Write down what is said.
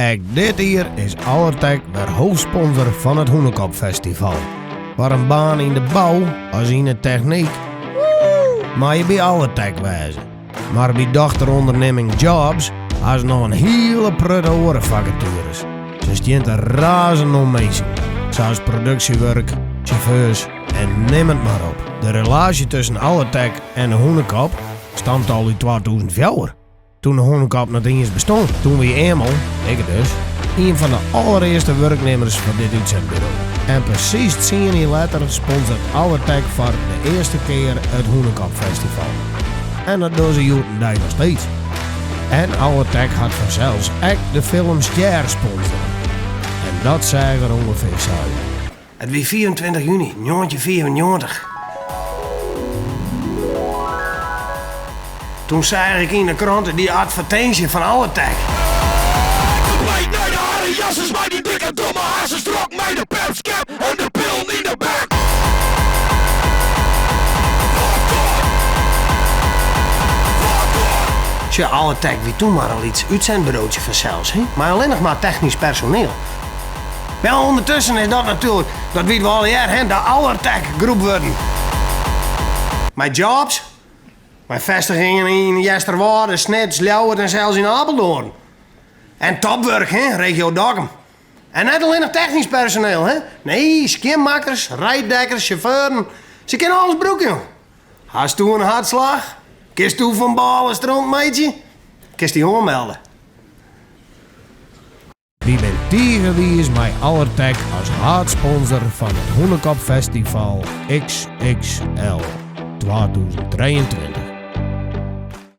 Ek dit jier is Allertech wer hoofdsponsor fan it Hûnekopfestival. Foar in baan yn de bou as yn de technyk mei je by Allertech wêze. Mar by dochterûndernimming Jobs ha se noch in hiele protte oare fakatueres. Se stean te razen om minsken, sa as produksjewurk, sjauffeurs en nim it mar op. De relaasje tusken Allertech en de Hûnekop stamt al út 2004. Toen de Hûnekop net iens bestûn. Toen wie Emel, ik dus, ien fan de allerearste wurknimmers fan dit útsendburo. En presys tsien jier letter sponsort Allertech foar de earste kear it Hûnekopfestival. En dat dogge se hjoed-en-dei noch steeds. En Allertech hat fansels ek de film Stjer sponsore. En dat seach der ûngefear sa út. It wie 25 juny 1995. Toen seach ik yn de krante dy advertinsje fan Allertech. Compleet nei de harre jassers mei dy dikke domme hassers drok mei de perskep en de pillen yn de bek. Sjoch, Allertech wie toen mar in lyts útsendburootje fansels, hè? Mei allinnich mar technysk personeel. Ja, ûndertusken is dat natuerlik, dat witte we allegear, hè, de Allertech groep wurden. Mei Jobs, mei festigingen yn Easterwâlde, Snits, Ljouwert en sels yn Apeldoorn. En Topwurk, hè, regio Dokkum. En net allinnich technysk personeel, hè. Nee, skjinmakkers, reiddekkers, sjauffeuren, se kinne alles brûke, jong. Hasto in hertslach? Kinsto fan bôle stront meitsje? Kinst dy oanmelde. Wy binne tige wiis mei Allertech as haadsponsor fan it Hûnekopfestival XXL 2023.